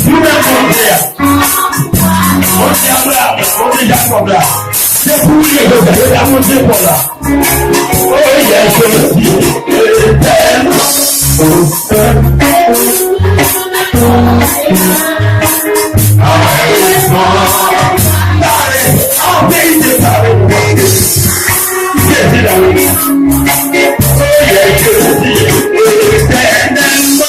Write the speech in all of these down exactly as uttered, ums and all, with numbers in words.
Nou menm Bondye a. Bondye Abraram, Bondye Jakòb la. Se pou ou li ye jodi a, yo ta Bondye Pòl la. Oh, yes, Jezi etènèl. Amen. Pale, an verite, pale. Jezi la. Oh, yes, Jezi etènèlman.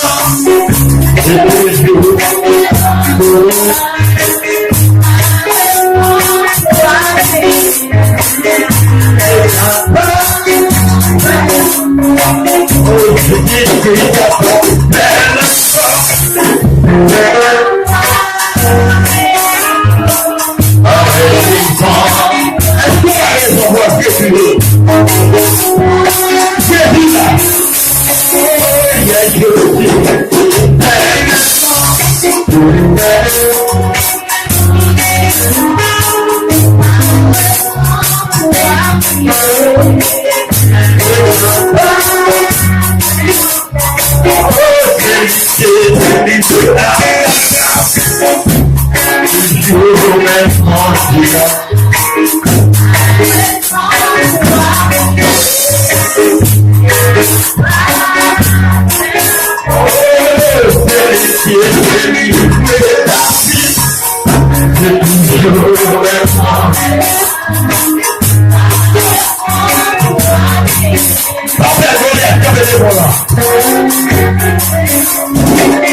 Pa pè Golyat, kanpe devan la.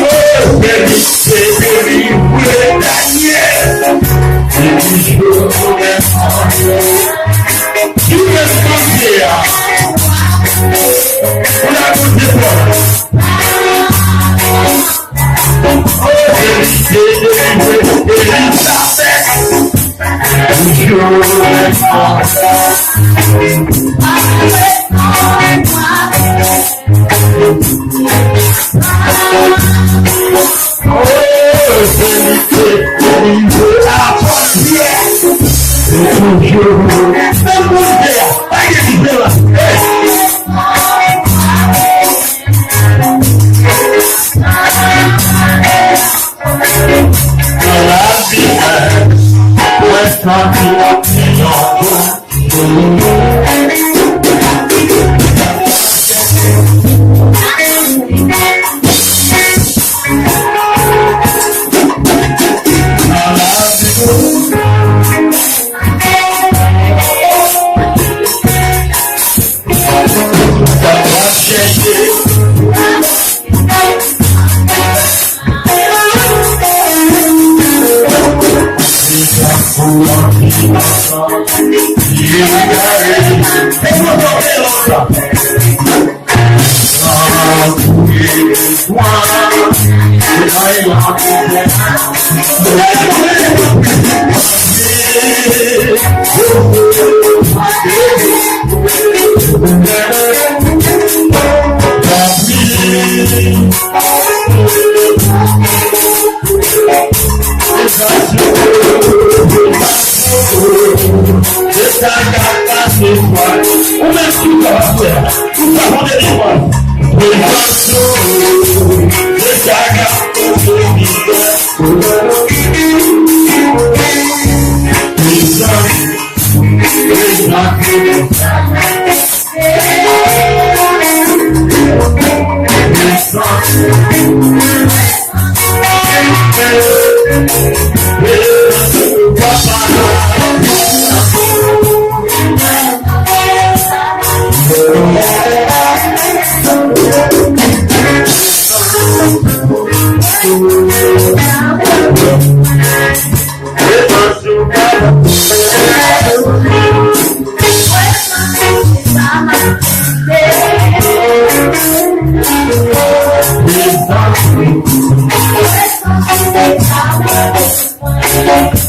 Oh, se li, se li, vre Danyèl. Se li, Jewova. Ki menm Bondye a? Ou la Bondye Pòl. Oh, se li, se li, vre Elizabèt. Nan lavi mwen, mwen santi mwen gen yon gwo. Nan lavi mwen. Ou menm ki kapab fè, ou kapab fè.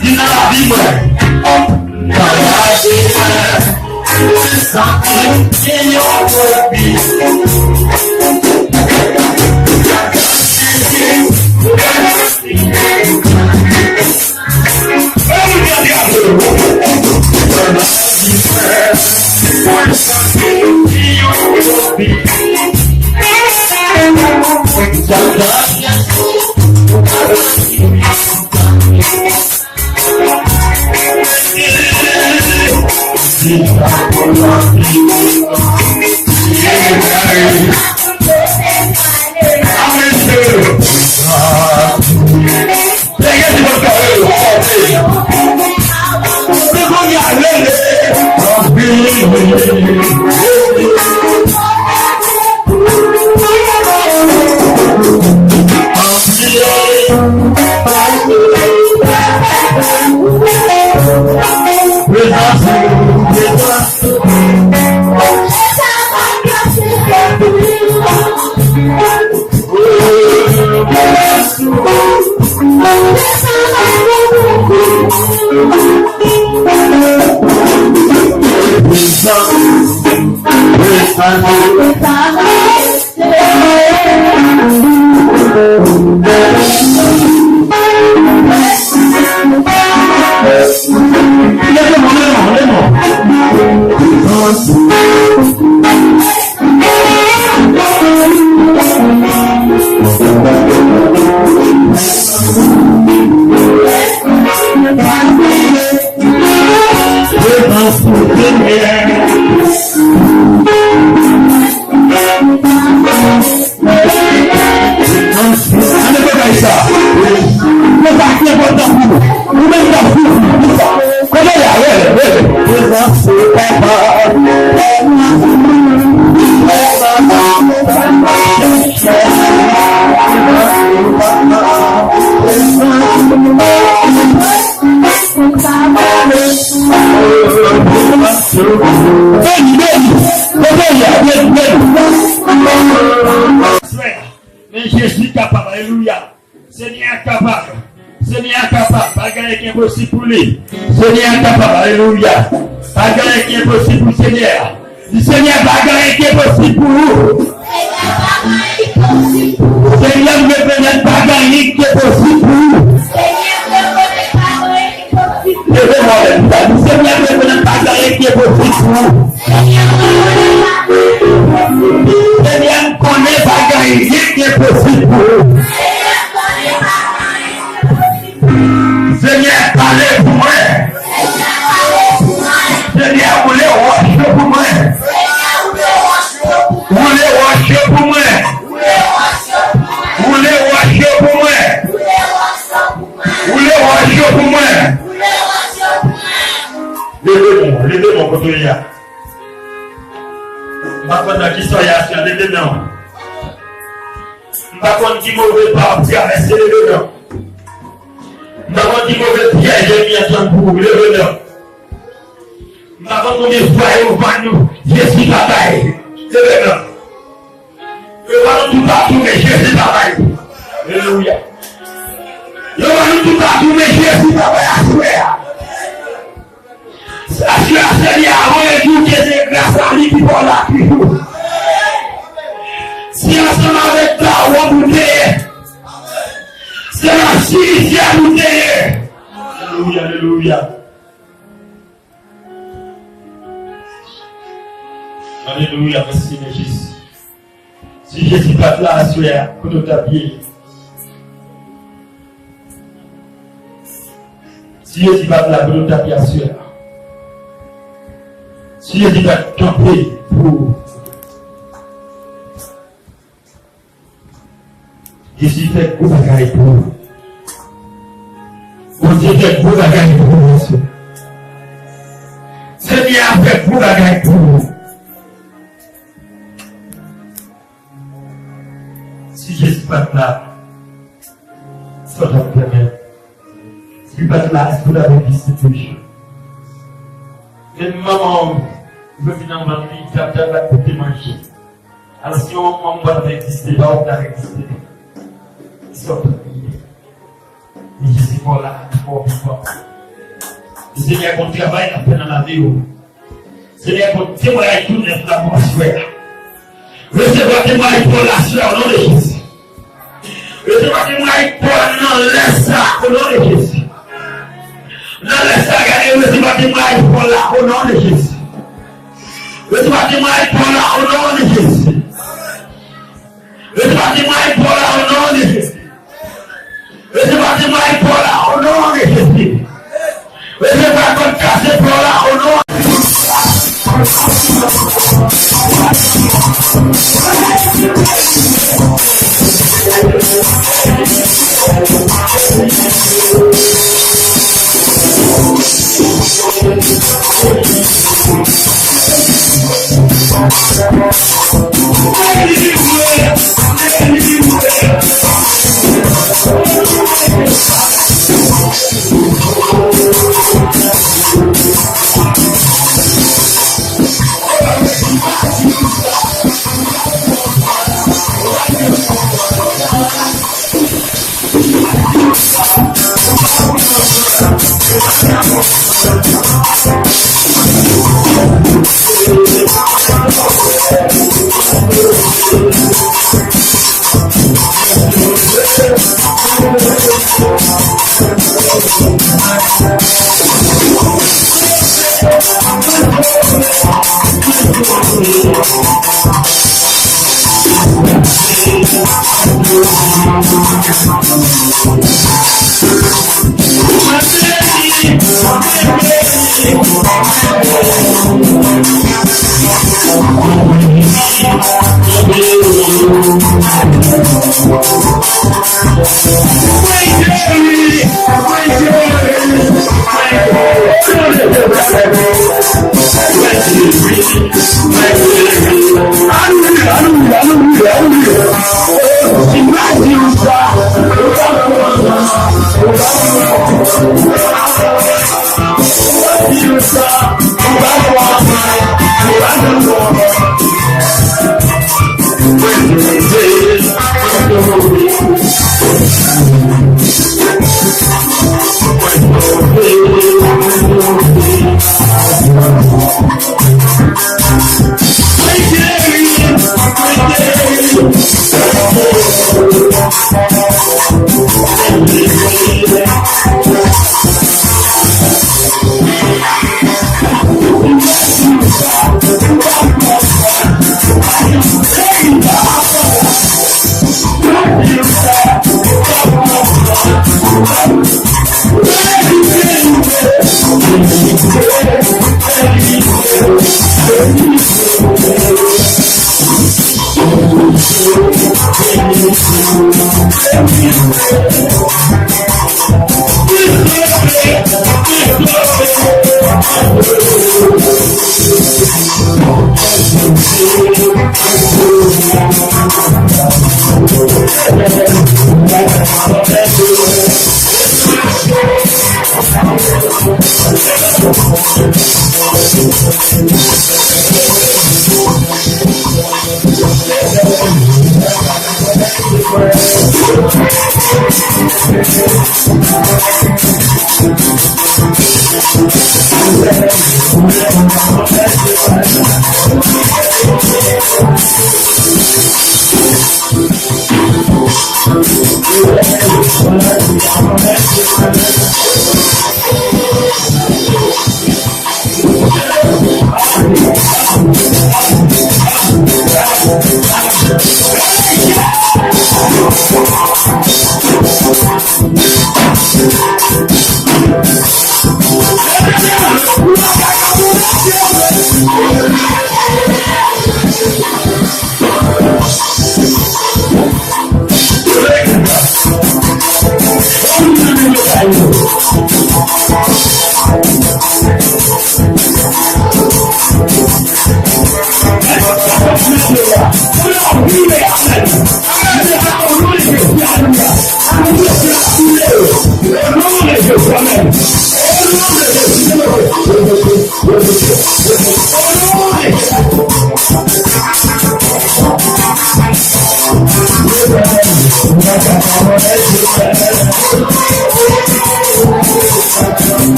Di nan lavi mwen. Nan lavi mwen. Santi m gen yon pwoblèm. Gade bagay sa. Mwen pa t enpòtan pou ou. Ou menm k ap soufri pou sa. Kote y a? Rele, rele. Prezans ou papa. Beni, beni. Kote y a? Beni, beni. Men Jezi kapab, alelouya. Senyè a kapab. Senyè a kapab. Pa gen anyen ki enposib pou li. Senyè a kapab, alelouya. Pa gen anyen ki enposib pou Senyè a. Di, Senyè, pa gen anyen ki enposib pou ou. Senyè, m rekonèt pa gen anyen ki enposib pou ou. Leve vwa w, di sa. Di, Senyè, m rekonèt pa gen anyen ki enposib pou ou. Senyè, m konnen pa gen anyen ki enposib pou ou. Senyè, pale pou mwen. Senyè, woule wòch yo pou mwen. Woule wòch yo pou mwen. Woule wòch yo pou mwen. Woule wòch yo pou mwen. Leve men w, leve men w kote w ye a. M pa konn nan ki sa w ye a, leve men w. M pa konn ki move pa w ap travèse, leve men w. M pa konn ki move pyèj ènmi an tann pou ou, leve men w. M pa konn konbyen fwa yo vann nou, Jezi pa bay, leve men w. Yo vann nou toupatou, men Jezi pa bay. Alelouya. Yo vann nou toupatou, men Jezi pa bay aswè a. Aswè a, Senyè a voye di w ke se gras a li ki fè w la toujou. Se ansanm avèk dawon nou te ye. Se nan simityè nou te ye. Alelouya, alelouya. Alelouya, mèsi Senyè Jezi. Si Jezi pa t la aswè a, kote w t ap ye? Si Jezi pa t la, kote w t ap ye aswè a? Si Jezi pa t kanpe pou ou, Jezi fè gwo bagay pou ou. Bondye fè gwo bagay pou ou, mesye. Senyè a fè gwo bagay pou ou. Si Jezi pa t la, sa w t ap fè menm? Si li pa t la, èske w t ap egziste toujou? Menm manman w, ou vin nan vant li, t ap, t ap ba l pote manje. Alò, si yon manman w pa t egziste, pa w t ap egziste. Sa w t ap ye? Men Jezi fè w la, fè w vivan. Senyè, bon travay l ap fè nan lavi w. Senyè, pou temwayaj tou nèf la pou aswè a. Resevwa temwayaj pou w la aswè a, o non de Jezi. Resevwa temwayaj pou w la nan lè sa a, o non de Jezi. Nan lè sa a, gade, resevwa temwayaj pou w la, o non de Jezi. Resevwa temwayaj pou w la, o non de Jezi. Resevwa temwayaj pou w la, o non de Jezi. Resevwa temwayaj pou w la, o non de Jezi. Resevwa kòd kase pou w la, o non de Jezi.